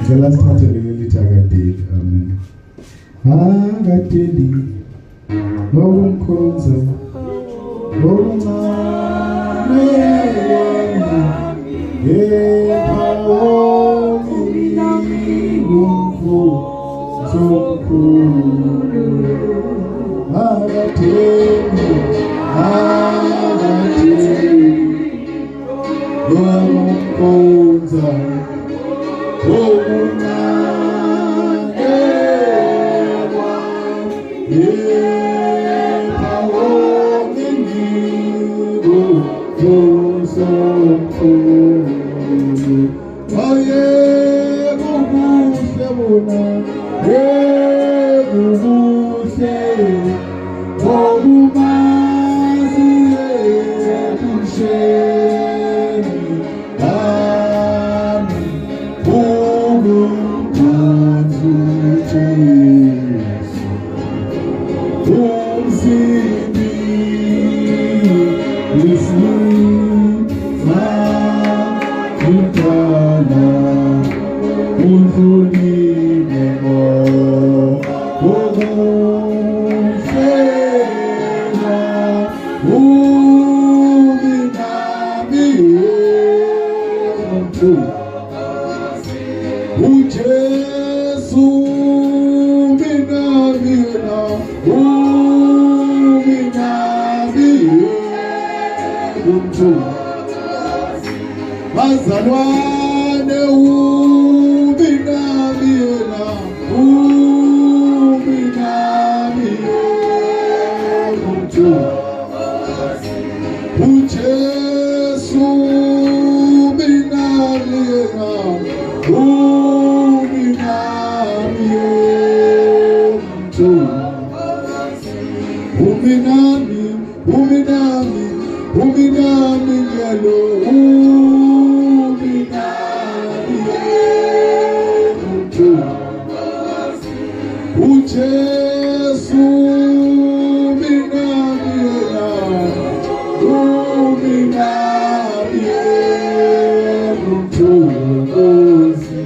Ngicela sithathe leli lithi akadeli. Amen. Akadeli ngokumkhonza ngokuncane kepha okumkhonza omkhulu. Akadeli, akadeli ngokumkhonza ngokuncane kwami, kepha okumkhonza omkhulu. Aye kukuhle bona, kukuhle ngokumazi ebusheni bami, ukumkhonza uJesu umsindisi umntwana undlulile ngokuhlela umi nami uJesu minami yena umi nami umntu bazalwane umi nami yena umi nami umntu uJesu minami yena umi nami umntu umi nami umi nami umi nami ngelo umi nami umntu uJesu minami yena umi nami umthokozisi.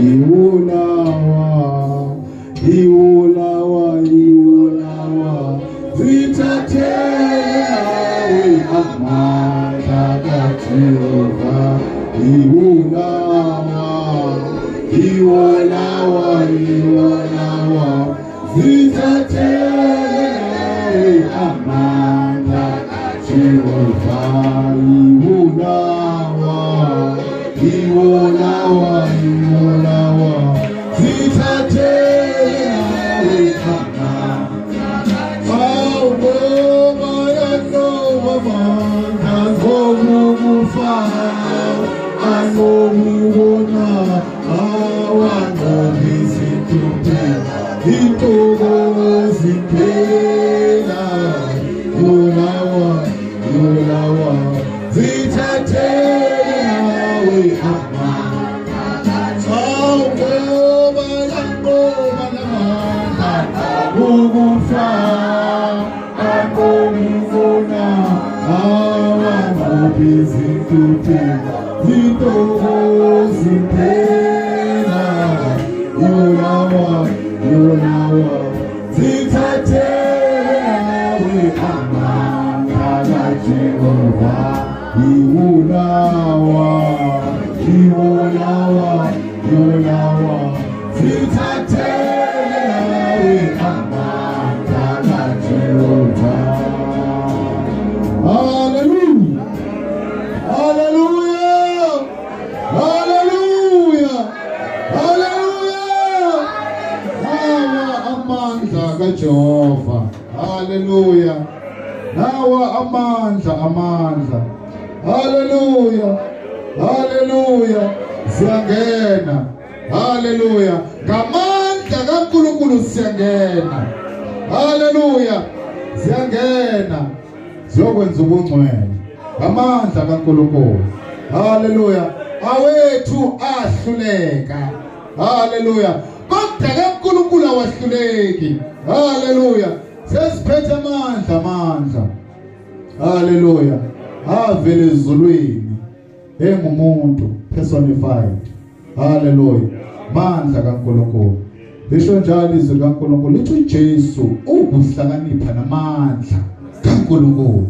Iwulawa iwulawa iwulawa zithathele amandla kaJehova. Iwulawa iwulawa iwulawa zithathele amandla kaJehova. Iwulawa iwulawa iwulawa zithathele amandla. Awugoba yanoba amandla ngokufa anokubona awanqoba izinhlupheko intokozo iphela. Yolawa yolawa zithathele amandla. Awugoba yanqoba lamandla ukufa akubona awanqoba izinhlupheko intokozo iphela. Yolawa yolawa zithathele amandla kaJehova. Iwulawa iwulawa iwulawa zithathele amandla kaJehova. Hallelujah! Hallelujah! Hallelujah! Hallelujah! Nawa amandla kaJehova. Hallelujah! Nawa amandla amandla. Hallelujah! Hallelujah! Siyangena. Hallelujah! Ngamandla kaNkulunkulu siyangena. Hallelujah! Siyangena. Siyokwenza ubungcwele. Ngamandla kaNkulunkulu. Hallelujah! Awethu ahluleka. Hallelujah! Kodwa kaNkulunkulu awahluleki. Hallelujah! Sesiphethe amandla amandla. Hallelujah! Avele ezulwini. Engumuntu personified. Hallelujah. Mandla kaNkulunkulu. Lisho njalo izwi likaNkulunkulu lithi uJesu ukuhlakanipha namandla kaNkulunkulu.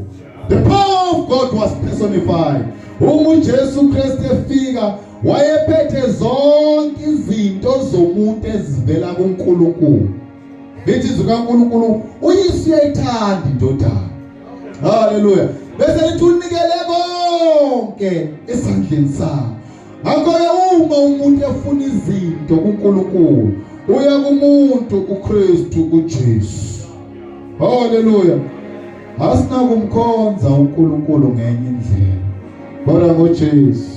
The power of God was personified. Uma uJesu Kristu efika wayephethe zonke izinto zomuntu ezivela kuNkulunkulu. Lithi izwi kaNkulunkulu uyise uyayithanda indodana. Hallelujah. Bese lithi unikele konke esandleni sakhe. Ngakho-ke uma umuntu efuna izinto kuNkulunkulu uya kumuntu uKristu uJesu. Haleluya. Asinakumkhonza uNkulunkulu ngenye indlela kodwa ngoJesu.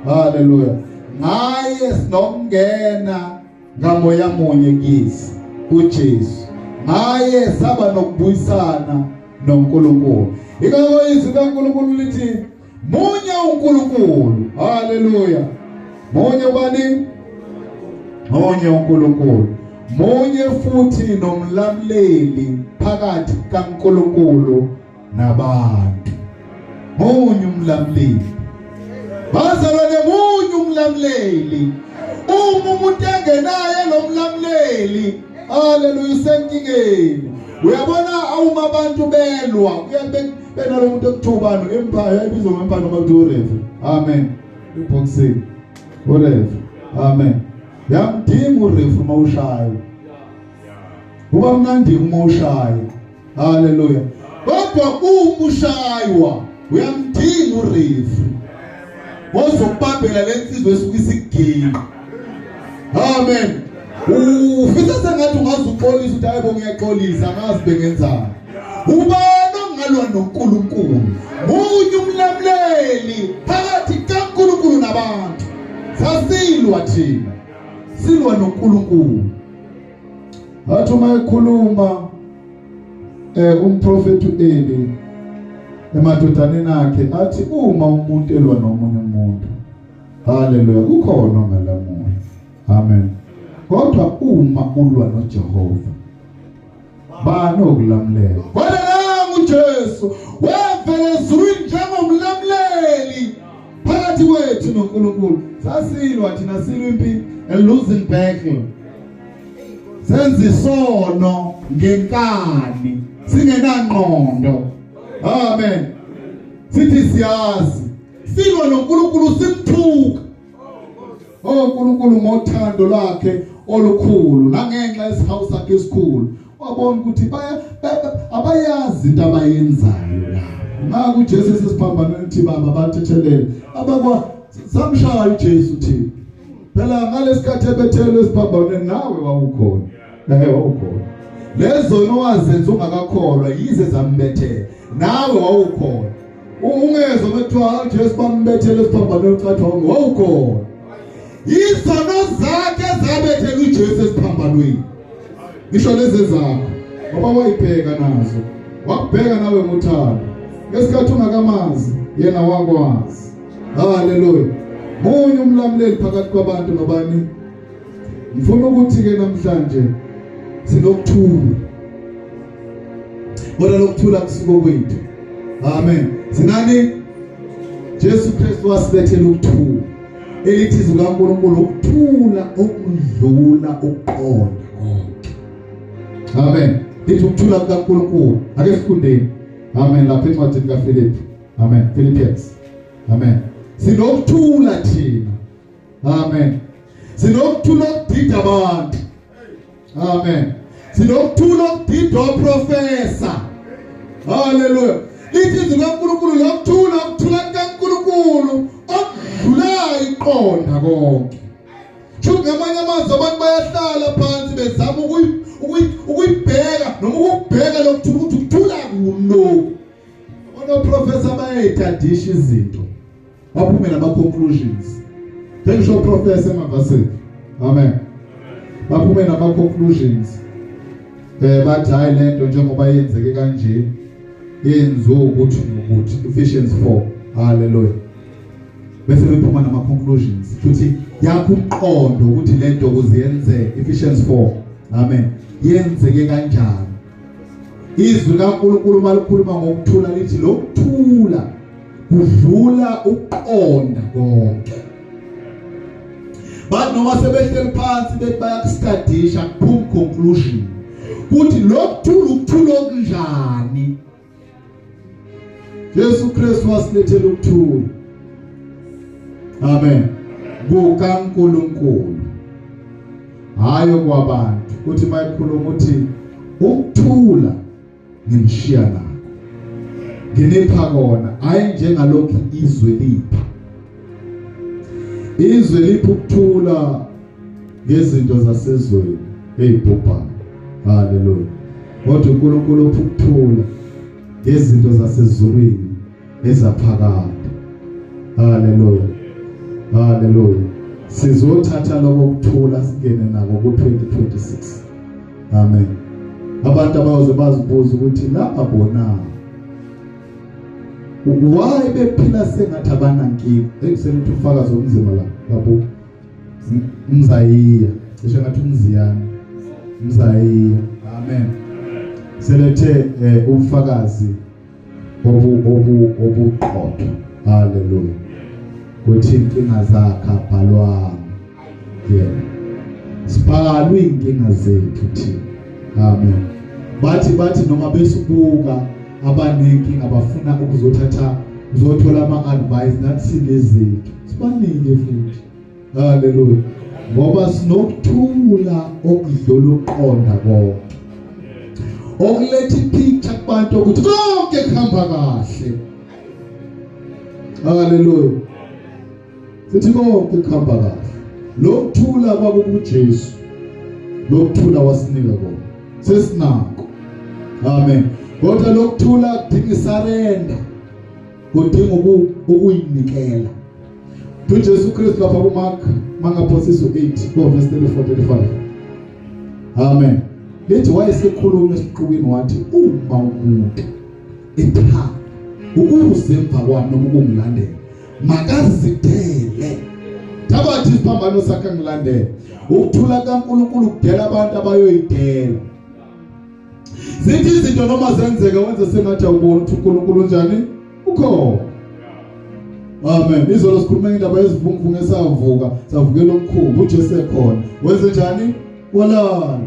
Haleluya. Ngaye sinokungena ngamoya munye kithi uJesu. Ngaye saba nokubuyisana noNkulunkulu. Ingakho izwi kaNkulunkulu lithi munye uNkulunkulu. Haleluya. Munye ubani? Munye uNkulunkulu. Munye futhi nomlamleli phakathi kaNkulunkulu nabantu. Munye umlamleli. Bazalwane, munye umlamleli. Uma umuntu engenaye lo mlamleli, haleluya, usenkingeni. Uyabona uma abantu belwa, kuyabe benalo muntu ekuthiwa ubani, empire, ayibizwa ngempire noma kuthiwa urefu. Amen. Iboxing. Urefu. Amen. Yamdinga urefu uma ushaya. Kuba mnandi uma ushaya. Haleluya. Kodwa uma ushaywa uyamdinga urefu. Ozokubambela lensizwe esuke isiginqa. Amen. Ufisa sengathi ungazuxolisa ukuthi hayibo ngiyaxolisa angazi bengenzani. Ubani ongalwa noNkulunkulu? Munye umlamleli phakathi kaNkulunkulu nabantu. Sasilwa thina. Silwa noNkulunkulu. Athi uma ekhuluma umprofeti uEli emadodaneni akhe athi uma umuntu elwa nomunye umuntu, haleluya, kukhona ongalamula. Amen. Kodwa uma ulwa noJehova, bani okulamlela? Kodwa nangu uJesu wavela ezulwini njengomlamleli phakathi kwethu noNkulunkulu. Sasilwa thina, silwa impi, a losing battle. Senza isono ngenkani singenangqondo. Amen. Sithi siyazi silwa noNkulunkulu simthuka. Oh uNkulunkulu ngothando lwakhe olukhulu nangenxa yesihawu sakhe esikhulu wabona ukuthi abayazi into abayenzayo la. Ngakho uJesu esesiphambanweni uthi baba bathethelele abakwa samshaya uJesu thina. Phela ngalesikhathi ebethelwe esiphambanweni nawe wawukhona. Wawukhona. Lezo owazenza ungakakholwa yize zambethela. Nawe wawukhona. Ungezwa bekuthiwa uJesu bambethele esiphambanweni ucathwa wawukhona. Izono zakhe zabethela uJesu esiphambanweni. Ngisho lezi zakho ngoba wayibheka nazo. Wakubheka nawe ngothando. Ngesikhathi ungakamazi yena wakwazi. Haleluya. Munye umlamleli phakathi kwabantu nobani? Ngifuna ukuthi ke namhlanje sinokuthula. Kodwa lokuthula kusuko kwethu. Amen. Sinani? Jesu Kristu wasibethela ukuthula. Elithi izwi kaNkulunkulu ukuthula okudlula ukuqonda konke. Amen. Lithi ukuthula kukaNkulunkulu. Ake sifundeni. Amen. Lapha encwadini kaFilipi. Amen. Philippians. Amen. Sinokuthula thina. Amen. Sinokuthula okudida abantu. Amen. Sinokuthula okudida oprofessor. Hallelujah. Lithi izwi kaNkulunkulu lokuthula, ukuthula kukaNkulunkulu okudlula iqonda konke. Shuthi ngamanye amazwi abantu bayahlala phansi bezama ukuyibheka noma ukubheka lokuthula ukuthi ukuthula kuno. Onoprofessor bayayitadisha izinto. Baphume nama conclusions. Ngisho professor emavasini. Amen. Baphume nama conclusions. Bathi hayi lento njengoba yenzeke kanje yenziwe ukuthi nokuthi Ephesians 4. Hallelujah. Bese bephuma nama conclusions. Futhi yakho umqondo ukuthi lento kuziyenze Ephesians 4. Amen. Yenzeke kanjani? Izwi kaNkulunkulu malikhuluma ngokuthula lithi lokuthula Kudlula ukuqonda konke. Bathi noma sebehleli phansi bethi bayakustadisha, kuphuma conclusion kuthi lokuthula ukuthula okunjani. Jesu Kristu wasilethela ukuthula, amen, kukaNkulunkulu, hayi kwabantu. Kuthi mayikhuluma uthi ukuthula nginishiya nakho, nginipha kona, hayi njengalokhu izwe lipha. Izwe lipha ukuthula ngezinto zasezweni ezibhubhayo. Haleluya. Kodwa uNkulunkulu upha ukuthula ngezinto zasezulwini ezaphakade. Haleluya, haleluya. Sizothatha lokho kuthula singene nako ku-2026. Amen. Abantu abayoze bazibuza ukuthi laba bona why bephila sengathi abanankinga. Hey, senithi ufakazi omzima la babu umzayiya, cishe ngathi umziyana, umzayiya. Amen. Selethe ubufakazi obuqotho. Haleluya. Kuthi inkinga zakhe abhalwanga yena, sibhalwe inkinga zethu thina. Amen. Bathi noma besubuka abanenkinga bafuna ukuzothatha uzothola ama-advice, nathi sinezethu sibanike futhi. Haleluya. Ngoba sinokuthula okudlula ukuqonda konke, okuletha ipicture kubantu ukuthi konke kuhamba kahle. Haleluya. Sithi konke kuhamba kahle. Lokuthula kwakukuJesu, lokuthula wasinika kona, sesinako. Amen. Kodwa lokuthula kudinga isarenda, kudinga ukuyinikela. UJesu Kristu lapha kuMark mangaphosisi 8 ko verse 34 35. Amen. Lithi wayesekhuluma esiqubini wathi uma umuntu ethanda ukuze emva kwami noma ukungilandela makazidele, thabathe isiphambano sakhe ngilandele. Ukuthula kaNkulunkulu kudela abantu abayoyidela. Zithi izinto noma zenzeka wenze sengathi awuboni ukuthi uNkulunkulu unjani, ukhona. Amen. Izolo sikhuluma indaba yezivunguvungu esavuka, savukela umkhumbi, uJesu ekhona. Wenze njani? Walala.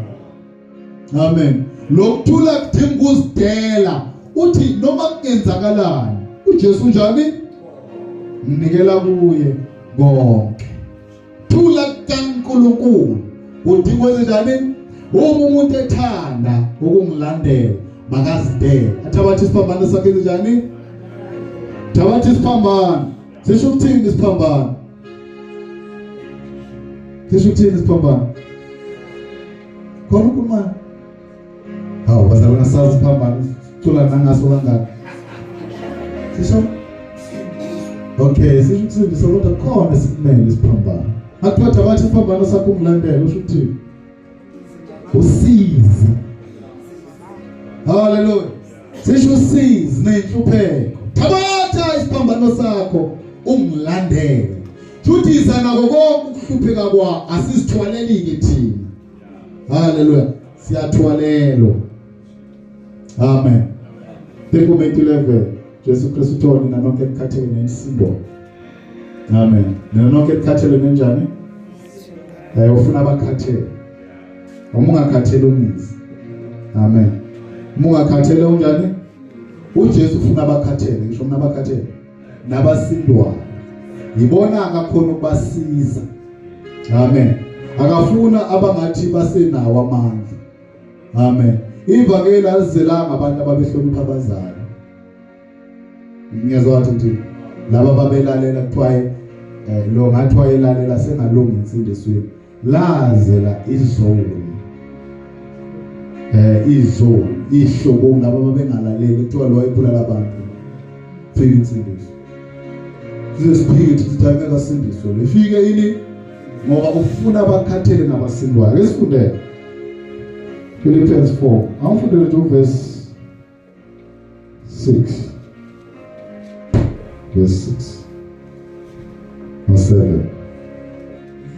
Amen. Lokuthula kudinga ukuzidela. Uthi noma kungenzakalani, uJesu unjani? Nginikela kuye konke. Thula kaNkulunkulu. Udinga wenze njani? Uma umuntu ethanda ukungilandela, makazidele. Athabathe isiphambano sakhe njani? Thabathe isiphambano. Sisho ukuthini isiphambano? Sisho ukuthini isiphambano? Khona ukhuluma. Hawu bazalwana, sazi isiphambano, sicula nangaso kangaka. Sisho? Okay, sisho ukusindisa, kodwa khona sikumele isiphambano. Akuthiwa thabatha isiphambano sakho ungilandele, usho ukuthini? Usizi. Haleluya. Sisho usizi nenhlupheko. Thabatha isiphambano sakho ungilandele. Futhi iza nako konke ukuhlupheka kwa, asizithwaleli thina. Haleluya. Siyathwalelwa. Amen. Matthew 11. Jesu Kristu uthoni nina nonke ekukhathele nenisindo. Amen. Nina nonke ekukhathele nenjani? Ufuna abakhathele. Uma ungakhathele ungizi. Amen. Uma ungakhathele unjani? uJesu ufuna abakhathele, ngisho mina abakhathele nabasindwayo. Yibona akakhona ukubasiza. Amen. Akafuna abangathi basenawo amandla. Amen. Ivangeli alizelanga abantu ababehlonipha abazali. Ngiyezwa wathi nje laba babelalela kuthiwa lo ngathi wayelalela sengalungi insindisweni. Lazela izoni. Izoni ihlobo laba babengalaleli kuthiwa lo wayebulala abantu. Fika insindiso. Size siphike ukuthi ngeke asindiswe. Lifike ini ngoba ufuna abakhathele nabasindwayo. Ake sifundele Philippians 4. Awufundele nje verse 6. Verse 6. No 7.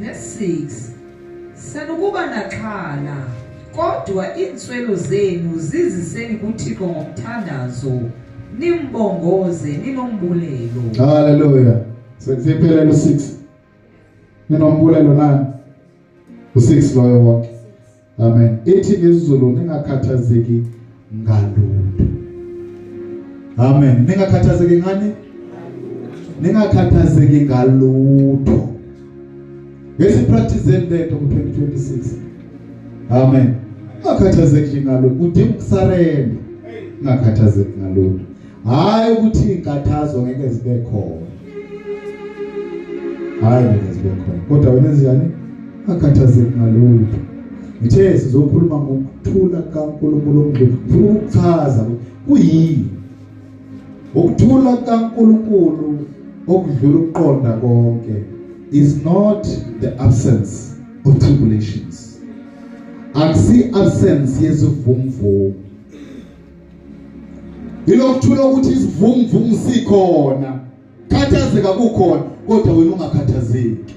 Verse 6. Sanukuba naxhala, kodwa inswelo zenu ziziseni kuThixo ngomthandazo. Nimbongoze ninombulelo. Hallelujah. Sesiphelele u6. Ninombulelo nani? U6 loyo wonke. Amen. Ithi ngesiZulu ningakhathazeki ngalutho. Amen. Ningakhathazeki ngani? Ningakhathazeki ngalutho. Ngesi practice lento ku2026. Amen. Ungakhathazeki ngalutho. Udinga ukusurrender. Ungakhathazeki ngalutho. Hayi ukuthi inkathazo ngeke zibe khona. Hayi ngeke zibe khona. Kodwa wena njani? Ungakhathazeki ngalutho. Ngithe sizokhuluma ngokuthula kaNkulunkulu omdlulu. Ngifuna ukuchaza kuyini ukuthula kaNkulunkulu okudlula ukuqonda konke is not the absence of tribulations. Akusi absence yezivunguvungu. Ilokuthula ukuthi isivunguvungu sikhona. Khathazeka kukhona kodwa wena ungakhathazeki.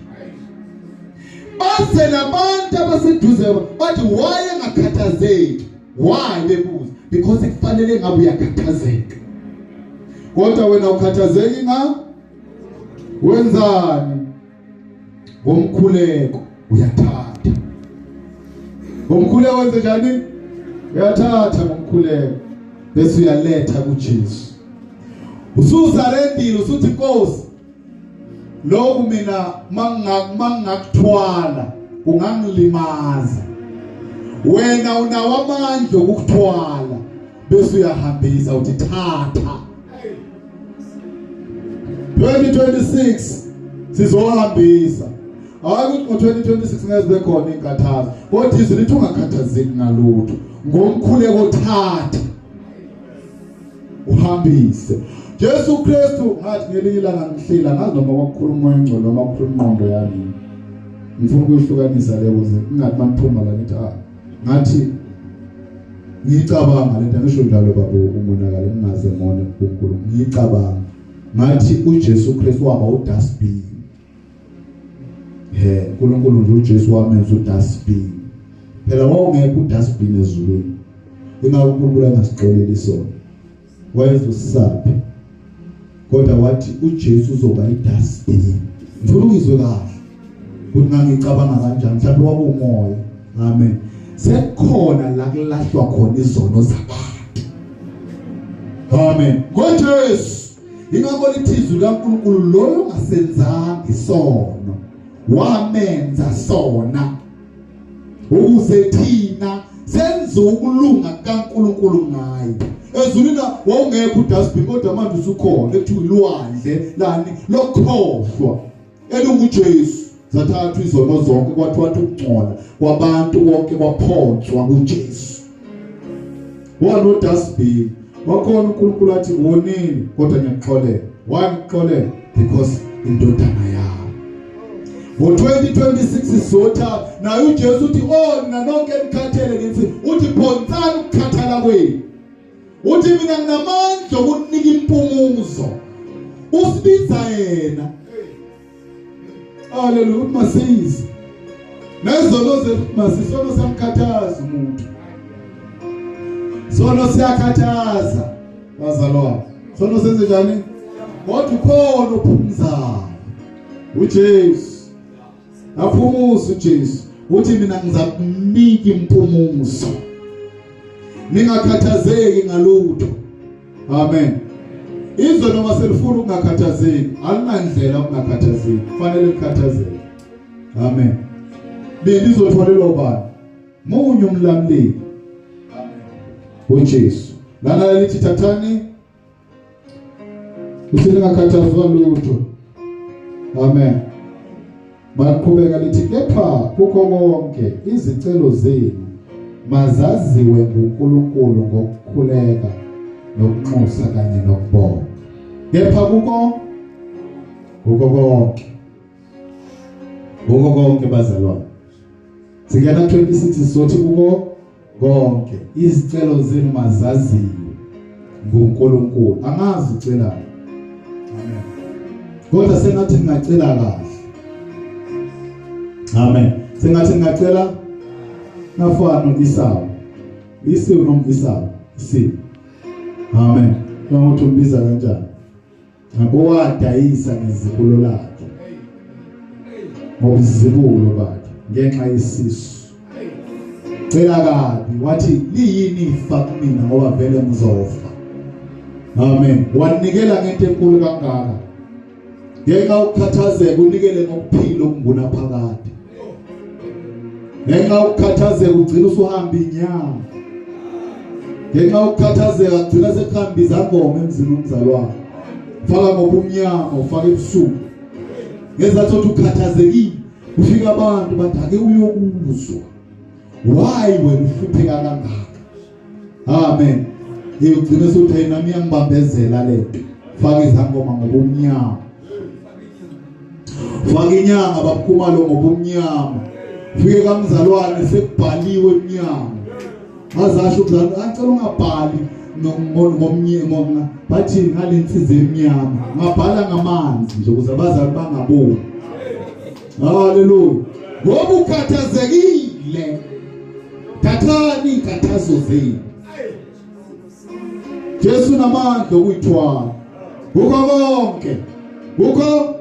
Baze nabantu abaseduze bathi why engakhathazeki? Why bebuza? Because kufanele ngabe uyakhathazeka. Kodwa wena ukhathazeki nga wenzani? Ngomkhuleko uyathatha. Ngomkhuleko wenze njani? Uyathatha ngomkhuleko bese uyaletha kuJesu. Ususarendile usuthi Nkosi lokhu mina mangingakuthwala kungangilimaza. Wena unawo amandla okukuthwala bese uyahambisa uthi thatha. 2026 sizohambisa. Hayi ukuthi ngo-2026 ngeke zibe khona inkathazo, kodwa izwi lithi ungakhathazeki ngalutho, ngomkhuleko thatha uhambise. Jesu Kristu ngathi ngelinye ilanga ngihleli ngazi noma kwakukhuluma umoya ongcwele noma kukhuluma ingqondo yami. Ngifuna ukuyihlukanisa le ukuze ngingathi maniphuma la ngithi ah ngathi ngicabanga lento ngisho njalo baba umonakalo ngingaze ngone kuNkulunkulu ngicabanga ngathi uJesu Kristu waba udustbin. He uNkulunkulu nje uJesu wamenza udustbin. Phela wawungekho udustbin ezulwini. Ingakho uNkulunkulu angasixoleli isono. Wayezosaphi. Kodwa wathi uJesu uzoba idustbin. Ngifuna ukizwe kahle. Ukuthi ngangicabanga kanjani mhlawumbe wakumoya. Amen. Sekukhona la kulahlwa khona izono zabantu. Amen. NgoJesu ingakho lithi izwi likaNkulunkulu loyo ongasenzanga isono wamenza sona ukuze thina senze ukulunga kaNkulunkulu ngaye. Ezulwini wawungekho udustbin kodwa manje usukhona ekuthiwa ilwandle lani lokhohlwa elinguJesu. Zathathwa izono zonke kwathiwa ukungcola kwabantu bonke kwaphonswa kuJesu. Wano dustbin wakhona uNkulunkulu athi wonile kodwa ngiyakuxolela. Why ngikuxolela? Because indodana yami. Ngo-2026 sizotha naye uJesu uthi oh nina nonke nikhathele ngithi uthi phonsani ukukhathala kwenu. Uthi mina nginamandla okunika impumuzo. Usibiza yena. Haleluya masizi. Nezono zethu masisono samkhathaza umuntu. Sono siyakhathaza bazalwane. Sono senze njani? Kodwa ukhona ophumzayo. uJesu. Aphumuza uJesu. Uthi mina ngizakunika impumuzo. Ningakhathazeki ngalutho. Amen. Izwe noma selifuna ukungakhathazeki, alinandlela ukungakhathazeki. Kufanele likhathazeke. Amen. Lizotholelwa ubani? Munye umlamleli. Amen. uJesu. Lana lithi thathani uthi ningakhathazwa lutho. Amen. Baqhubeka lithi kepha kukho konke izicelo zenu mazaziwe nguNkulunkulu ngokukhuleka nokunxusa kanye nokubonga. Kepha kukho konke. Kukho konke bazalwane. Singena 26 sothi kuko konke izicelo zenu mazaziwe nguNkulunkulu. Angazi ucela. Amen. Kodwa sengathi ngingacela kahle. Amen. Sengathi ngingacela nafana uIsawu. Isiwe noma Isawu? Isiwe. Amen. Noma uthi umbiza kanjani? Owadayisa ngezibulo lakhe. Ngobuzibulo bakhe ngenxa yesisu. Cela kabi wathi liyini ifa kumina ngoba vele ngizofa. Amen. Wanikela ngento enkulu kangaka. Ngenxa ukukhathazeka unikele ngokuphila okungunaphakade. Ngenxa ukukhathazeka ugcina usuhamba inyanga. Ngenxa ukukhathazeka kugcina sekuhamba izangoma emzini womzalwane. Faka ngobumnyama, ufaka ebusuku. Ngezathu ukuthi ukhathazekile, ufika abantu bathi ake uyokuzwa. Why wena uhlupheka kangaka? Amen. Ugcina usuthi nami iyangibambezela lento. Faka izangoma ngobumnyama. Faka inyanga babukhumalo ngobumnyama. Fike kamzalwane sekubhaliwe emnyama. Azasho umzalwane acela ungabhali ngomnye bathi ngalensizi emnyama. Ngabhala ngamanzi nje ukuze abazali bangaboni. Haleluya. Ngoba ukhathazekile. Thathani inkathazo zenu. Jesu namandla okuyithwala. Kukho konke. Kukho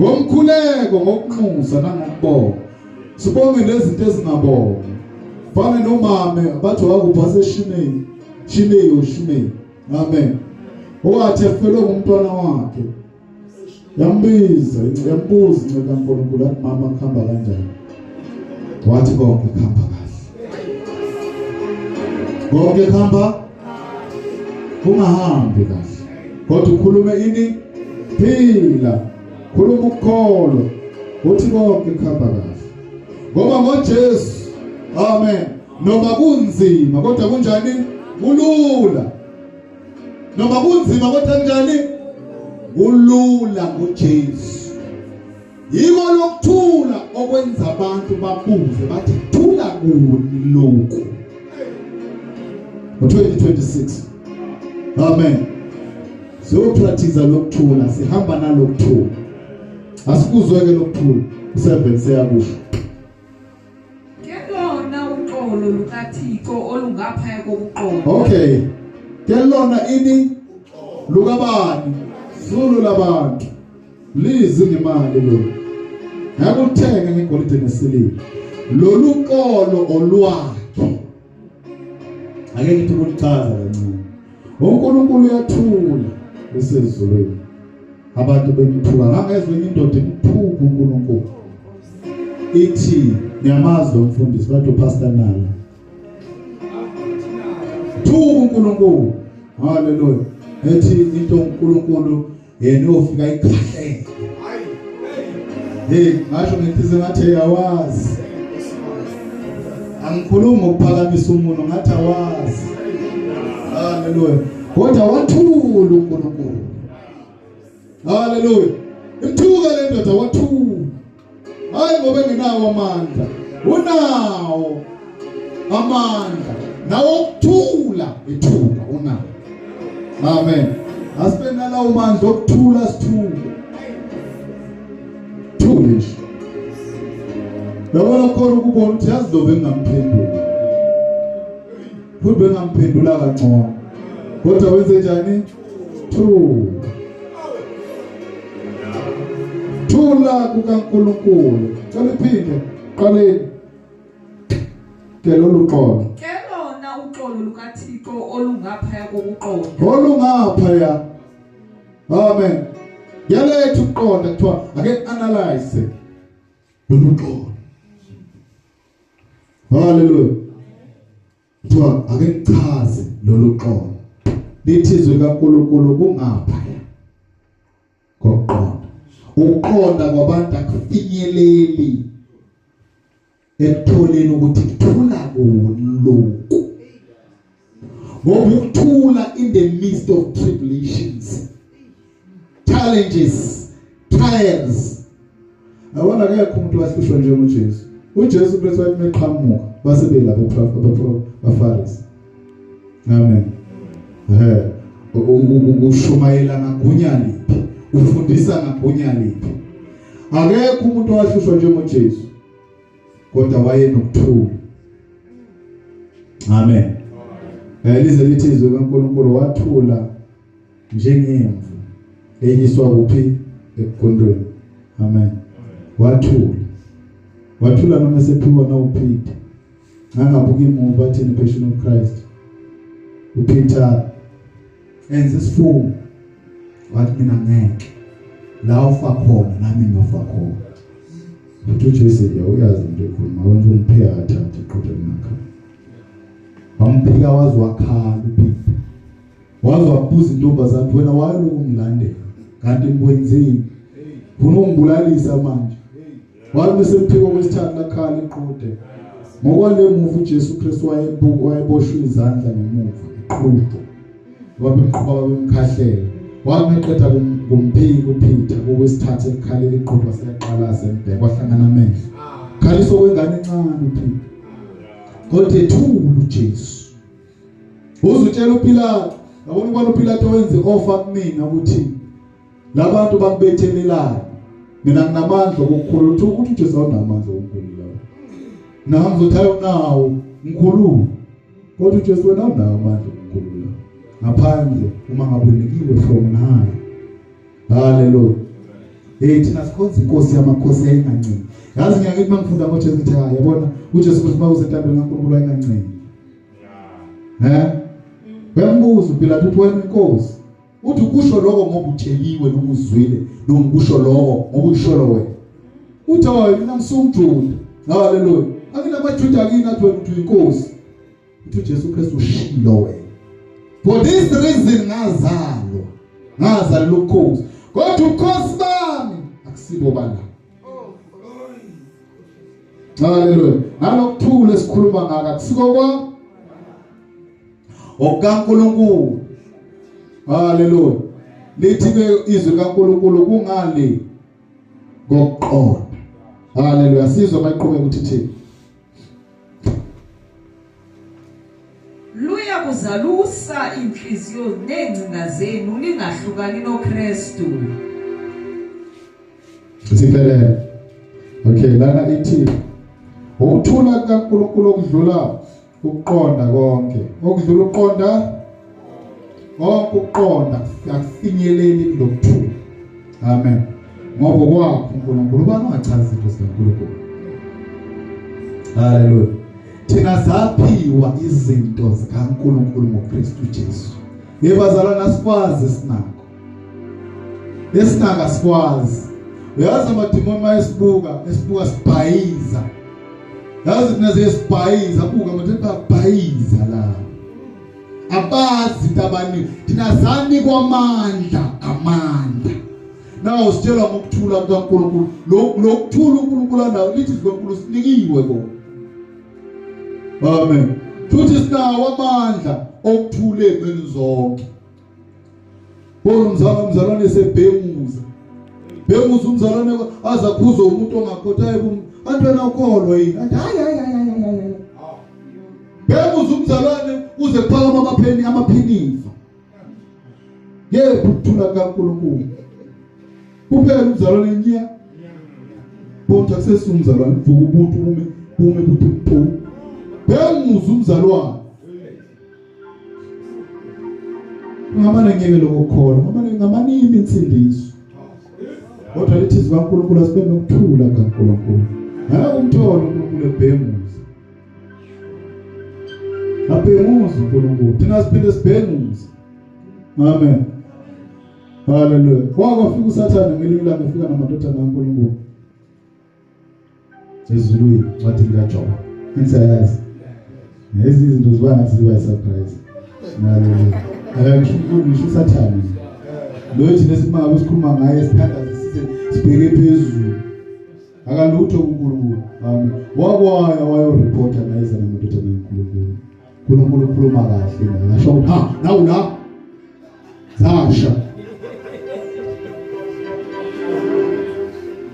ngomkhuleko, ngokunxusa nangokubonga. Sibonge lezinto ezingabonga. Fana nomame bathi wakupha seshimeni. Shimei ushimei. Amen. Owathi efelwe ngumntwana wakhe. Yambiza, yambuza inceku kaNkulunkulu athi mama kuhamba kanjani? Wathi konke kuhamba kahle. Konke kuhamba kungahambi kahle. Kodwa ukhulume ini? Phila. Khuluma ukukholwa. Uthi konke kuhamba kahle. Ngoba ngoJesu, amen. Noma kunzima kodwa kunjani? Kulula. Noma kunzima kodwa kanjani? Kulula ngoJesu. Yiko lokuthula okwenza abantu babuze bathi thula kuni lokhu. Ngo-2026. Amen. Siyopractice lokuthula, sihamba nalokuthula. Asikuzweke lokuthula. U7 seyakusho. Ke lona uxolo lukaThixo olungaphaya kokuqonda. Okay. Ke lona ini lukabani? Zulu labantu. Lizi ngemali lo. Ngakuthenga ngegolide nesiliva. Lolu xolo olwakhe. Ake ngithi ukulichaza kancane. uNkulunkulu uyathula esezulwini. Abantu bemthuka ngangezwe indoda imthuka uNkulunkulu. Ithi niyamazi lo mfundisi bathi uPastor Nala. Thuka uNkulunkulu. Haleluya. Ethi into uNkulunkulu yena uyofika ikhahlele. Hey, ngasho ngenhliziyo ngathi awazi. Angikhulumi ngokuphakamisa umuntu ngathi awazi. Haleluya. Kodwa wathula uNkulunkulu. Haleluya. Imthuka le ndoda wathula. Hayi ngoba engenawo amandla. Unawo amandla. Nawo ukuthula ithuka unawo. Amen. Asibe nalawo mandla okuthula sithule. Thule nje. Yabona khona ukubona ukuthi yazi lo bengamphendula. Futhi bengamphendula kangcono. Kodwa wenze njani? Thula. Thula kukaNkulunkulu. Cela iphinde qaleni. Ke lolu xolo. Ke lona uxolo lukaThixo olungaphaya kokuqonda. Olungaphaya. Amen. Yalethu ukuqonda kuthiwa ake analyze lolu xolo. Hallelujah. Kuthiwa ake ngichaze lolu xolo. Lithi izwi kaNkulunkulu kungaphaya kokuqonda. Ukuqonda kwabantu akufinyeleli ekutholeni ukuthi kuthula kuni lokhu. Ngoba ukuthula in the midst of tribulations, challenges, trials. Yabona akekho umuntu wahlushwa njengoJesu. uJesu Kristu wathi meqhamuka base belapha abaFarisi. Amen. Ushumayela ngagunya liphi? Ufundisa ngagunya liphi? Akekho umuntu owahlushwa njengoJesu. Kodwa wayenokuthula. Amen. Lize lithi izwi kaNkulunkulu wathula njengemvu eyiswa kuphi ekugondweni. Amen. Wathula. Wathula noma sephiwa na uPeter. Ngangabuka imuva bathini Passion of Christ. uPeter enza isifungo wathi mina ngeke la ufa khona nami ngiyofa khona. Uthi uJesu ya uyazi into ekhuluma wenza umphika kathathu iqhude ngakho. Wamphika waze wakhala uPeter. Waze wabuza intombazane wena wayelokhu ungilandela kanti ngikwenzeni? Ufuna ungibulalisa manje. Wathi mesemphiko kwesithathu lakhala iqhude. Ngokwale muva uJesu Kristu wayebuka wayeboshwe izandla ngemuva iqhude. Wabemqhuba babemkhahlela. Wameqeda kumphika uPeter kokwesithathu ekukhalela iqhude waseyaqala sembheka kwahlangana amehlo. Khaliswa kwengane encane uPeter. Kodwa ethula uJesu. Uzutshela uPilato, yabona ukubana uPilato wenze offer kumina ukuthi labantu bakubethelelayo. Mina nginamandla okukhulula ukuthi uJesu awunamandla okukhulula. Nami ngizothi awunawo ngikhulula. Kodwa uJesu wena awunawo amandla okukhulula. Ngaphandle uma ngabe unikiwe from high. Hallelujah. Hey thina sikhonza inkosi yamakhosi ayingancengi. Yazi ngiyake uma ngifunda ngoJesu ngithi hayi yabona uJesu Kristu mawusentambeni kaNkulunkulu ayingancengi. Eh? Uyambuza uPilato uthi wena inkosi. Uthi kusho lokho ngoba utsheliwe noma uzwile noma kusho lokho ngoba uyisholo wena. Uthi hayi mina ngisumJuda. Hallelujah. Akinamajuda akini athi wena uthi uyinkosi. Uthi uJesu Kristu ushilo wena. For this reason ngazalwa. Ngazalwa ubukhosi. Kodwa ubukhosi bami akusibo bala. Hallelujah. Nalokuthula esikhuluma ngaka akusiko kwa okaNkulunkulu. Hallelujah. Lithi ke izwi likaNkulunkulu kungali ngokuqonda. Hallelujah. Sizwe mayiqhubeka ukuthi thini. Luya kuzalusa inhliziyo nengcinga zenu ningahlukani noKristu. Siphelele. Okay, lana ithi ukuthula kukaNkulunkulu okudlula ukuqonda konke. Okudlula ukuqonda konke ukuqonda akufinyeleli kulokuthula. Amen. Ngoba kwakho uNkulunkulu ubani ongachaza izinto zikaNkulunkulu. Hallelujah. Thina saphiwa izinto zikaNkulunkulu ngoKristu Jesu. Yebazalwana asikwazi sinakho. Esinaka sikwazi. Uyazi amadimoni mayesibuka, esibuka sibhayiza. Yazi thina siyesibhayiza, buka manje bayabhayiza la. Abazi into abaningi. Thina sanikwa amandla, amandla. Nawo sitshelwa ngokuthula kukaNkulunkulu. Lokuthula uNkulunkulu anawo lithi zikaNkulunkulu sinikiwe kona. Amen. Futhi sinawo amandla okuthula ezintweni zonke. Bona umzalwane umzalwane sebhenguza. Bhenguza umzalwane aza khuza umuntu ongakhotha ayi anti wena ukholwa yini? Athi hayi hayi hayi hayi. Bhenguza umzalwane uze kuphakama amapheni amaphinifa. Yephi ukuthula kaNkulunkulu. Kuphela umzalwane nya. Bonke akusesumzalwane vuka ubuntu bume bume buthi phu. Bhenguza umzalwane. Ngamane ngeke lokukholwa, ngamane ngamanini insindiso. Kodwa lithi izwi kaNkulunkulu asibe nokuthula kaNkulunkulu. Ngeke umthole uNkulunkulu ebhenguza. Abhenguza uNkulunkulu. Thina siphinde sibhenguze. Amen. Hallelujah. Kwakufika uSathane ngelinye ilanga efika namadodana kaNkulunkulu. Ezulwini incwadi kaJob. Ngisayazi. Lezi izinto ziba ngathi ziba surprise. Hallelujah. Akasho ngisho uSathane. Lo thina simangabe sikhuluma ngaye sithandaze size sibheke phezulu. Akalutho kuNkulunkulu. Amen. Wakwaya wayoreporta naye namadodana kaNkulunkulu. uNkulunkulu ukhuluma kahle la. Asho ukuthi ha nawu la. Zasha.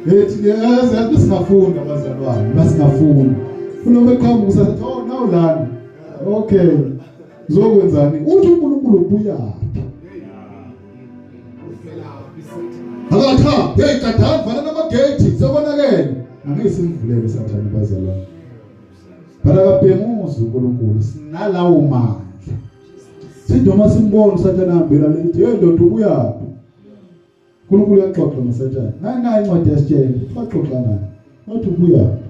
Ethi yazi yazi singafunda bazalwane, basingafunda. Ulobe eqhamuka usathi oh nawu lana. Okay. Uzokwenzani? Uthi uNkulunkulu ubuyaphi? Akatha, hey kadani vala namagate, sekonakele. Angeke simvulele sathane bazalwane. But akabhenguzi uNkulunkulu sinalawo mandla. Sithi noma simbona uSathane ahambela lethi, hey ndoda ubuyaphi? uNkulunkulu uyaxoxa noSathane. Nayi incwadi yasitshela, waxoxa naye. Wathi ubuyaphi?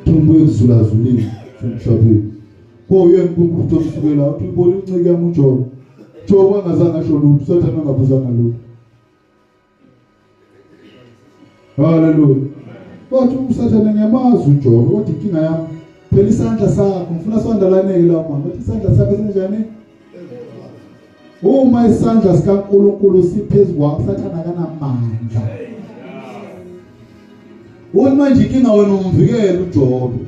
Thumbu ekuzulazulile emhlabeni. Koyena uNkulunkulu uthi omsukela uthi ubona inceke yami uJobe. Jobe angazange asho lutho, uSathane angabuzanga lutho. Haleluya. Wathi uSathane ngiyamazi uJobe, kodwa inkinga yami phela isandla sakho ngifuna sondalaneke lawo mama. Wathi isandla sakho sinjani? Uma isandla sikaNkulunkulu siphezu kwakho, Sathane akanamandla. Uthi manje inkinga wena umvikele uJobe.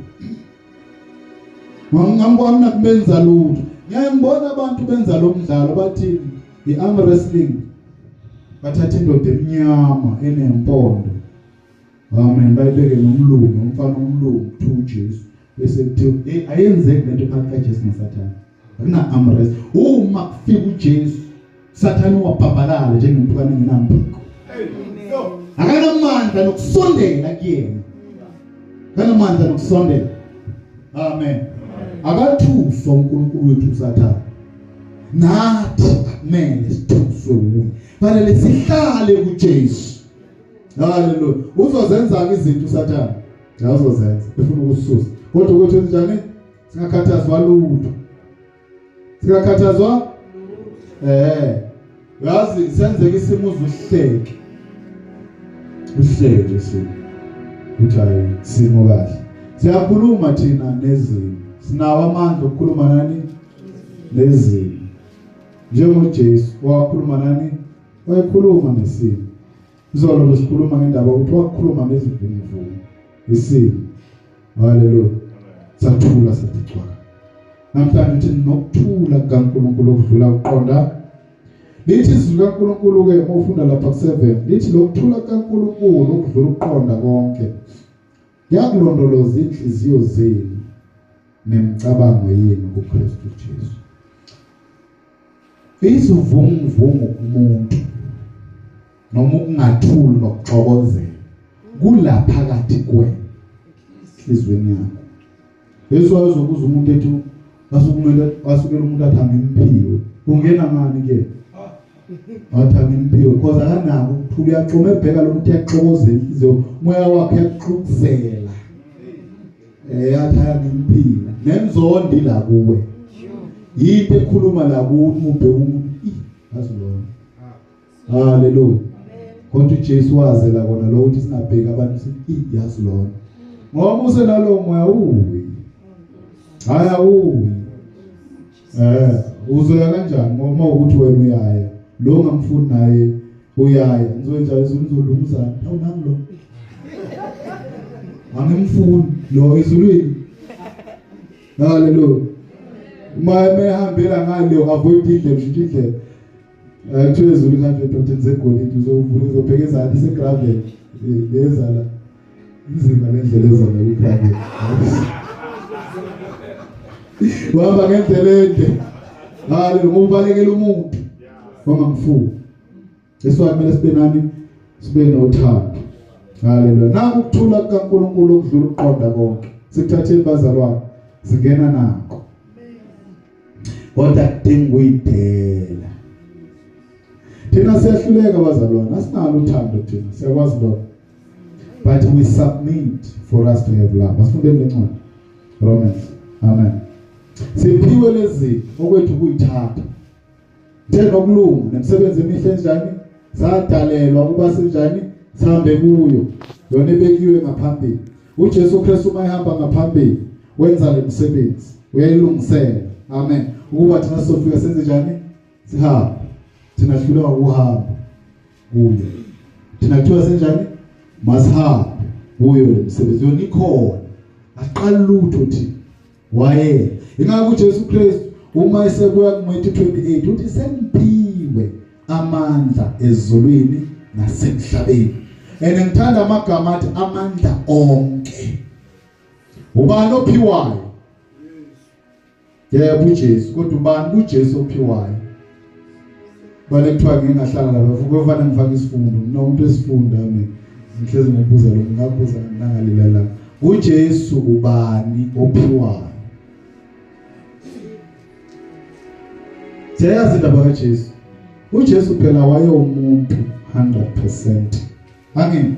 Ngangibona nakubenza lutho. Ngiyangibona abantu benza lo mdlalo bathini? I-arm wrestling. Bathatha indoda emnyama enempondo. Amen. Bayibeke nomlungu, umfana omlungu kuthiwa uJesu. Bese kuthiwa hey ayenzeki lento phakathi kaJesu noSathane. Akuna arm wrestling. Uma kufika uJesu, Sathane wabhabhalala njengempukane engenamphiko. Akanamandla nokusondela kuyena. Akanamandla nokusondela. Amen. Akathuswa uNkulunkulu wethu uSathane. Nathi akumele sithuswe uye. Fanele sihlale kuJesu. Haleluya. Uzozenza izinto uSathane. Uzozenza efuna ukususa. Kodwa ukuthi njani? Singakhathazwa lutho. Singakhathazwa? Yazi senzeka isimo uzuhleke. Uhleke nje simo. Uthi hayi simo kahle. Siyakhuluma thina nezimo. Sinawo amandla okukhuluma nani? Nezimo. NjengoJesu wakhuluma nani? Wayekhuluma nesimo. Izolo besikhuluma ngendaba ukuthi wakhuluma nezivunguvungu. Isimo. Haleluya. Sathula sathi cwaka. Namhlanje uthi nokuthula kukaNkulunkulu okudlula ukuqonda. Lithi izwi likaNkulunkulu ke uma ufunda lapha ku7 lithi lokuthula kukaNkulunkulu okudlula ukuqonda konke kuyakulondoloza inhliziyo zenu nemicabango yenu kuKristu Jesu. Isivunguvungu kumuntu noma ukungathuli nokuxokozela kulaphakathi kwena enhliziyweni yakho. Yesu wayezokuza umuntu ethi wasukumele wasukela umuntu athi angimphiwe. Ungena ngani ke? Wathi angimphiwe because akanako ukuthula, uyaxoma ebheka lo muntu uyaxokozela inhliziyo, umoya wakhe uyaxukuzela. Athi angimphiwe. Nenzondi la kuwe. Yinto ekhuluma la kuwe umubheka umuntu, yazi lona. Haleluya. Kodwa uJesu wazela kona lo ukuthi singabheki abantu sithi yazi lona. Ngoba usenalo moya uwi. Haya uwi. Uzoya kanjani ngoba ukuthi wena uyaya. Lo ngamfuni naye uyaya. Ngizoyenza izulu ngizolunguzana. Awu nangi lo. Angimfuni lo ezulwini. Haleluya. Uma emehambela ngale avoid indlela ushintsha indlela. Kuthiwa ezulu kanje edodeni zegolide uzovula uzobheka ezansi isegravel leza la inzima le ndlela eza la kwigravel. Uhamba ngendlela ende. Haleluya, ngoba ubalekela umuntu ongamfuni. Yesu kumele sibe nani? Sibe nothando. Haleluya. Naku ukuthula kukaNkulunkulu okudlula ukuqonda konke. Sikuthatheni bazalwane, singena nakho. Kodwa kudinga ukuyidela. Thina siyahluleka bazalwane, asinalo uthando thina, siyakwazi lokho. But we submit for us to have love. Asifundeni lencwadi. Romans. Amen. Siphiwe lezi okwethu kuyithatha. Njengokulunga nemisebenzi emihle enjani sadalelwa ukuba sinjani sihambe kuyo. Yona ebekiwe ngaphambili. uJesu Kristu uma ehamba ngaphambili wenza lemisebenzi, uyayilungisela. Amen. Ukuba thina sizofika senze njani? Sihambe. Thina sihluleka ukuhamba kuyo. Thina kuthiwa senjani? Masihambe kuyo lemisebenzi. Yona ikhona. Asiqali lutho thina. Waye. Ingakho uJesu Kristu uma esebuya kuMatthew 28 uthi sengiphiwe amandla ezulwini nasemhlabeni. And ngithanda amagama athi amandla onke. Ubani ophiwayo? Yebo uJesu, kodwa ubani kuJesu ophiwayo? Bale kuthiwa ngingahlala lapha futhi kufanele ngifake isifundo. Mina umuntu esifunda mina ngihlezi ngibuza lo ngingabuza nangalila la. uJesu ubani ophiwayo? Siyayazi indaba kaJesu. uJesu phela wayewumuntu 100%. Angini?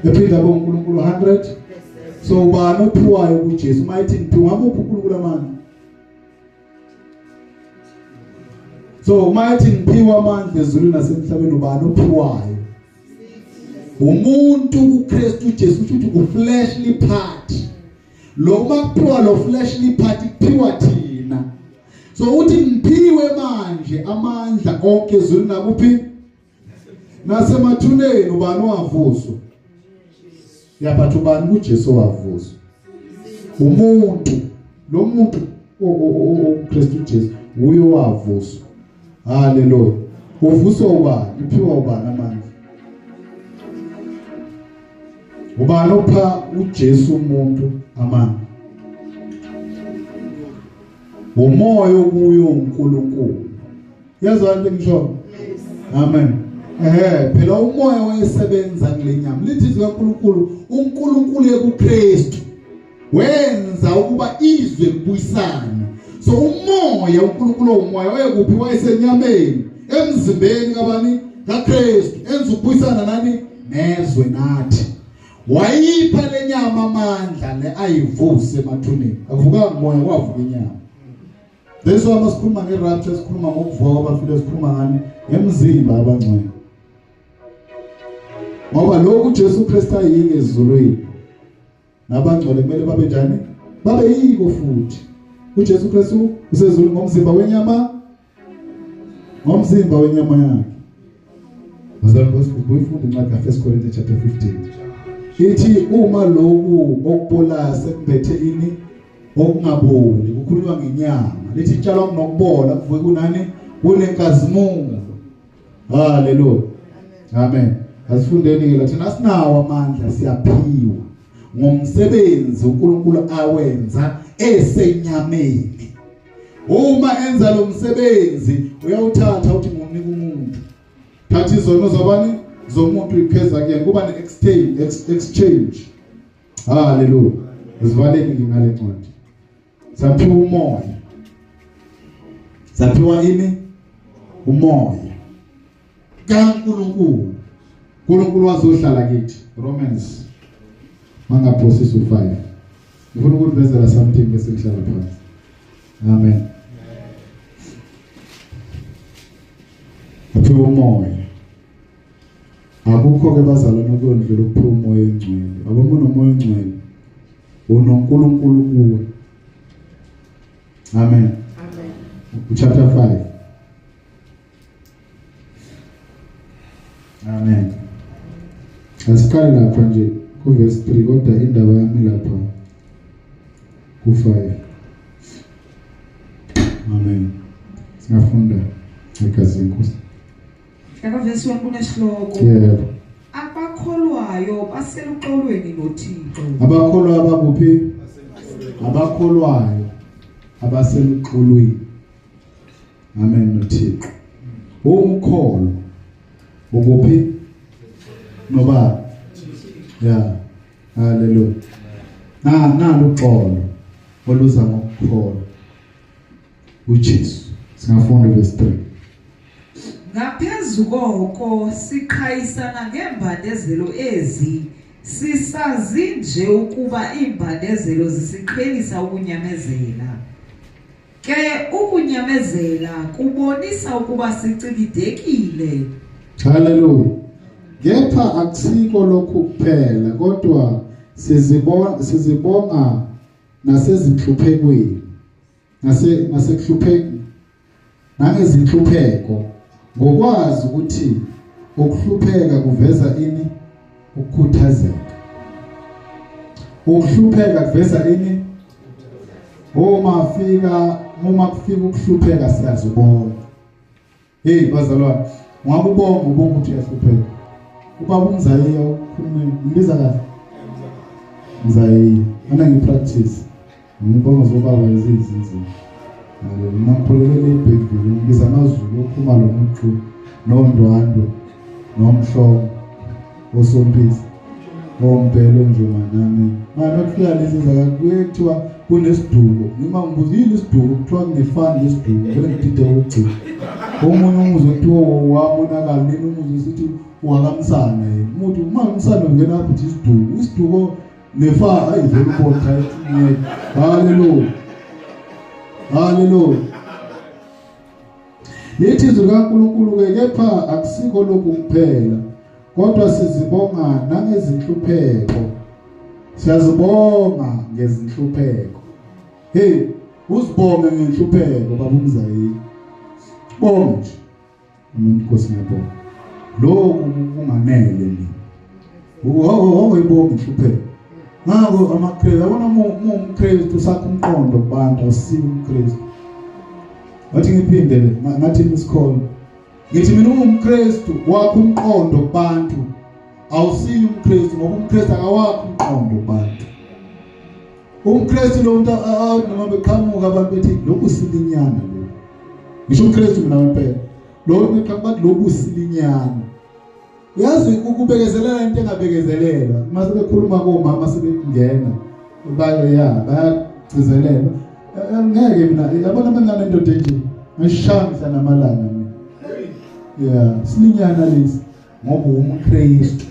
Ephinda abe uNkulunkulu 100. So ubani ophiwayo kuJesu? Uma ethi ngiphiwa ngamuphi uNkulunkulu amandla? So uma ethi ngiphiwa amandla ezulwini nasemhlabeni ubani ophiwayo? Umuntu kuKristu Jesu usho ukuthi u-fleshly part. Lo uma kuphiwa lo fleshly part kuphiwa thina. So uthi ngiphiwe manje amandla onke ezulwini nakuphi? Nasemathuneni ubani wavuswa? Yabathi ubani kuJesu wavuswa? Umuntu lo muntu uKristu Jesu uye wavuswa. Haleluya. Uvuswa ubani? Uphiwa ubani amandla? Ubani opha uJesu umuntu amandla? Umoya okuyo uNkulunkulu. Yazwa into engisho? Amen. Phela umoya wayesebenza kule nyama. Lithi izwi kaNkulunkulu, uNkulunkulu ekuKristu wenza ukuba izwe libuyisane. So umoya uNkulunkulu umoya wayekuphi? Wayesenyameni, emzimbeni kabani? KaKristu. Enza ukubuyisana nani? Nezwe nathi. Wayipha lenyama amandla le ayivuse emathuneni. Akuvukanga umoya, kwavuka inyama. This one masikhuluma nge-rapture, sikhuluma ngokuvuka kwabafile, sikhuluma ngani? Ngemzimba abangcwele. Ngoba lokhu uJesu Kristu ayike ezulwini nabangcwele kumele babe njani? Babe yiko futhi. uJesu Kristu usezulwini ngomzimba wenyama, ngomzimba wenyama yakhe. Bazalwane bosifunda incwadi ka-1 Corinthians chapter 15. Ithi uma lokhu okubolayo sekumbethe ini okungaboli, kukhulunywa ngenyama. Lithi tshalwa kunokubola kuvuke kunani? Kunenkazimulo. Haleluya. Amen. Asifundeni ke la thina asinawo amandla, siyaphiwa ngomsebenzi uNkulunkulu awenza esenyameni. Uma enza lo msebenzi uyawuthatha uthi ngumnika umuntu. Thatha izono zabani? Zomuntu ipheza kuyena, kuba ne exchange. Haleluya. Sivaleni nje ngale ncwadi. Saphiwa umoya. Saphiwa ini? Umoya kaNkulunkulu. uNkulunkulu wazohlala kithi. Romans mangaphosisi u5. Ngifuna ukukuvezela something bese ngihlala phansi. Amen. Aphiwa umoya. Akukho ke bazalwane okuyondlula ukuphiwa umoya ongcwele. Aboma unomoya ongcwele unoNkulunkulu kuwe. Amen. Amen. Chapter 5. Amen. Asiqale lapha nje ku verse 3 kodwa indaba yami lapha ku 5. Amen. Singafunda egazini Nkosi. Eka verse 1 kunesihloko. Yebo. Abakholwayo baseluxolweni noThixo. Abakholwayo abakuphi? Abakholwayo abaseluxolweni. Amen noThixo. Umkholo ukuphi? Noba. Yeah. Hallelujah. Na naluxolo oluza ngokukholwa uJesu. Singafunda verse 3. Ngaphezu koko siqhayisana ngembandezelo ezi, sisazi nje ukuba iimbandezelo zisiqhelisa ukunyamezela. Ke ukunyamezela kubonisa ukuba sicikidekile. Hallelujah. Kepha akusiko lokhu kuphela kodwa sizibonga nasezinhluphekweni nasekuhluphekeni nangezinhlupheko ngokwazi ukuthi ukuhlupheka kuveza ini? Ukukhuthazeka. Ukuhlupheka kuveza ini? Uma kufika ukuhlupheka siyazibona. Hey bazalwane, ungakubonga ubonga ukuthi uyahlupheka. Ubaba umzayiya ukhulume, ngibiza kahle. Mzayiya, mina ngipractice. Ngibonga zobaba izinzinzi. Mina ngikhulelele eBergville, ngibiza amaZulu okhumalo noXulu, noNdwandwe, noMhlongo, osompisi. Ompelo nje manami. Manje kufika lezi zaka kuthiwa kunesiduko. Nima ngibuza yini isiduko kuthiwa kunefani lesiduko. Vele ngidide ukugcina. Omunye umuzwe kuthiwa wabonakala nini umuzwe sithi wakamsana yena. Umuntu uma umsana ungena apho uthi isiduko. Isiduko nefa hayi vele ubona ngeke. Hallelujah. Hallelujah. Lithi izwi likaNkulunkulu ke kepha akusikho lokhu kuphela kodwa sizibonga nangezinhlupheko. Siyazibonga ngezinhlupheko. Hey, uzibonge ngenhlupheko baba umzayini. Bonga nje. Umuntu Nkosi ngiyabonga. Lokhu kunganele mina. Ungayibonga inhlupheko. Ngakho amaKristu yabona umKristu sakho umqondo kubantu asiyo umKristu. Wathi ngiphinde le ngathi misikhona. Ngithi mina ungumKristu wakho umqondo kubantu. Awusiyo umKristu ngoba umKristu akawakho umqondo kubantu. UmKristu lo muntu noma beqhamuka abantu bethi lokhu silinyana lo. Ngisho umKristu mina ngempela. Lo beqhamuka bathi lokhu silinyana. Uyazi ukubekezelela into engabekezelelwa. Uma sebekhuluma komama sebengena bayo bayagcizelela. Ngeke mina yabona mangane indoda enje ngishamisa namalanga mina. Yeah, silinyana lesi ngoba umKristu.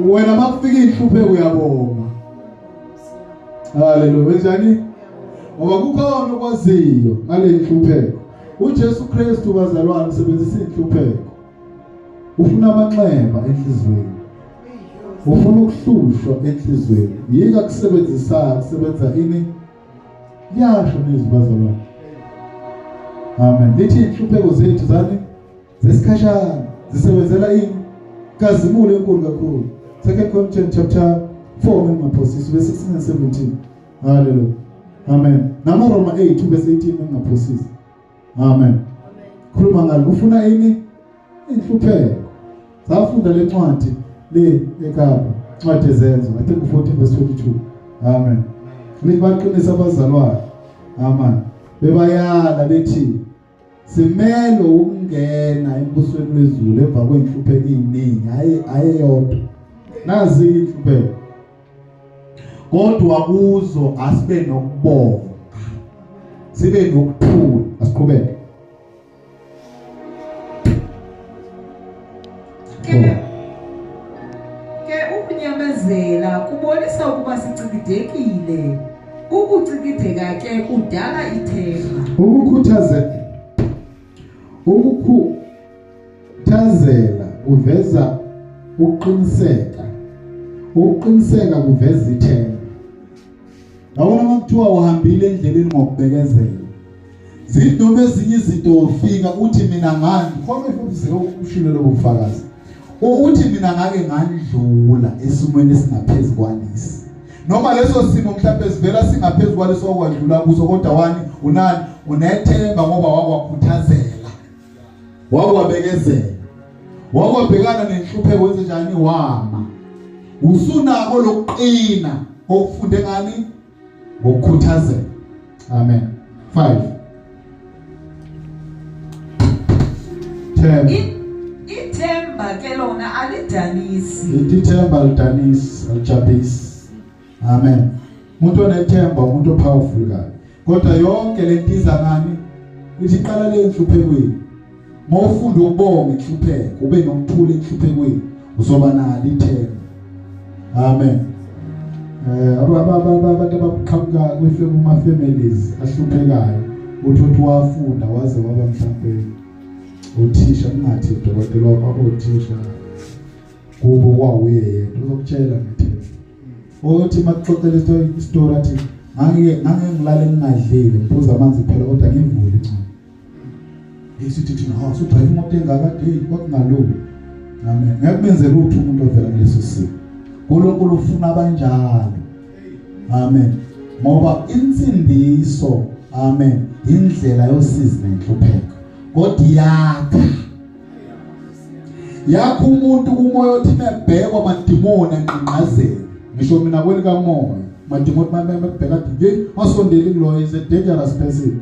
Wena makufika inhlupheko uyabonga. Hallelujah. Njani? Ngoba kukhona okwaziyo ngale inhlupheko. uJesu Kristu bazalwane usebenzisa inhlupheko. Ufuna amanxeba enhlizweni. Ufuna ukuhlushwa enhlizweni. Yika kusebenzisayo kusebenza ini? Liyasho nezwi bazalwane. Amen. Lithi inhlupheko zethu zani zesikhashana zisebenzela ini? Kazimulo enkulu kakhulu. 2 Corinthians chapter 4 mengingaphosisi verse 16 and 17. Hallelujah. Amen. Nama Roma 8 verse 18 mengingaphosisi. Amen. Khuluma ngalo ufuna ini? Inhlupheko. Safunda lencwadi le eKapa, incwadi ezenzo, I think 14 verse 22. Amen. Lithi baqinisa abazalwane. Amen. Bebayala bethi simele ukungena embusweni wezulu emva kwenhlupheko eziningi, hayi ayeyodwa. Nazi inhlupheko. Kodwa kuzo asibe nokubonga. Sibe nokuthula. Asiqhubeke. Ke ukunyamezela kubonisa ukuba sicikidekile. Ukucikideka ke kudala ithemba. Ukukhuthazela kuveza ukuqiniseka. Ukuqiniseka kuveza ithemba. Yabona makuthiwa uhambile endleleni ngokubekezela. Zithi noma ezinye izinto ufika uthi mina ngani khona ifundiseke ushilo lobufakazi. Uthi mina ngake ngandlula esimweni esingaphezulu kwalesi. Noma leso simo mhlawumbe sivela singaphezulu kwaleso okwadlula kuso kodwa wani unani unethemba ngoba wakwakhuthazela. Wakwabekezela. Wakwabhekana nenhlupheko wenze njani wama. Usunako lokuqina okufunde ngani ngokukhuthazela. Amen. 5 10 Ithemba ke lona alidanisi. Ithemba alidanisi, alijabhisi. Amen. Umuntu onethemba umuntu powerful kabi. Kodwa yonke lentiza ngani ithi iqala le nhluphekweni. Mawufunda ukubonga inhlupheko, ube nokuthula enhluphekweni, uzoba nalo ithemba. Amen. Abantu abaqhamuka kuma families ahluphekayo, uthi uthi wafunda waze waba mhlambe uthisha, kungathi udokotela wakho uthisha kubo kwawuye yedwa uzokutshela ngethemba. Uthi makuxoxela isitori athi ngangike ngilale ngingadlile ngiphuza amanzi kuphela kodwa ngivule incwadi. Isithi thina ha so drive imoto engaka day kwakungalungi. Amen. Ngeke lutho umuntu ovela kuleso simo. uNkulunkulu ufuna abanjalo. Amen. Ngoba insindiso, amen, indlela yosizi nenhlupheko. Kodwa yakha yakho umuntu kumoya othi mebhekwa amadimoni anqinqazela. Ngisho mina kweli kamoya madimoni mabheka athi nje wasondeli kulo is a dangerous person.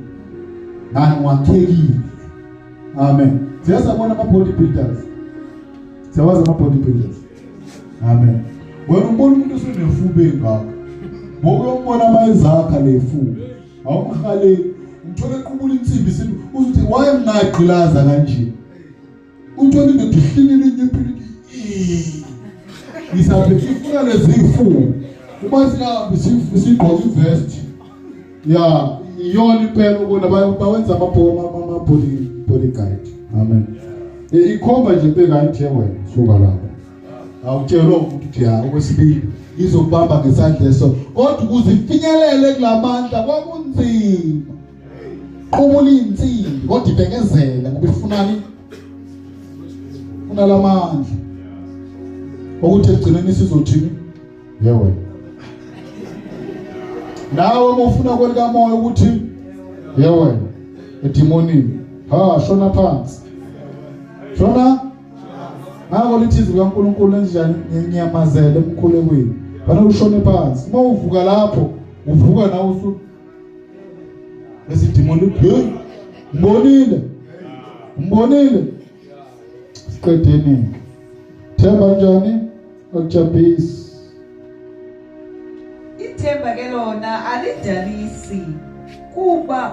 Ngani wakhekile. Amen. Siyasabona ama bodybuilders. Siyawazi ama bodybuilders. Amen. Wena ubona umuntu osenefuba engaka, ngokuyombona mayezakha lefuba, awumhaleli, umthole equbula insimbi sithi uzuthi wayengagqilaza kanje. Uthole indoda ihlinile inyiphile isaphe ifuna lezifuba. Uma singahambi sigqoka ivest. Ya, iyona impela ubona bawenza ama body guide. Amen. Ikhomba nje bheka ithi wena suka lapho. Awutshelwa ukuthi ya okwesibili izokubamba ngesandla eso, kodwa ukuze ifinyelele kulamandla kwakunzima. Qubula insimbi kodwa ibekezele ngoba ifunani? Funa lamandla. Ukuthi ekugcineni sizothini? Yewe. Nawe uma ufuna kwelikamoya ukuthi yewe edimonini, ha shona phansi. Shona ngakho lithi izwi likaNkulunkulu enjani nginyamazele emkhulekweni. Fanele ushone phansi. Uma uvuka lapho, uvuka nawe usu esidimoni hey mbonile. Mbonile. Siqedeni. Themba njani? Akujabhisi. Ithemba ke lona alidanisi kuba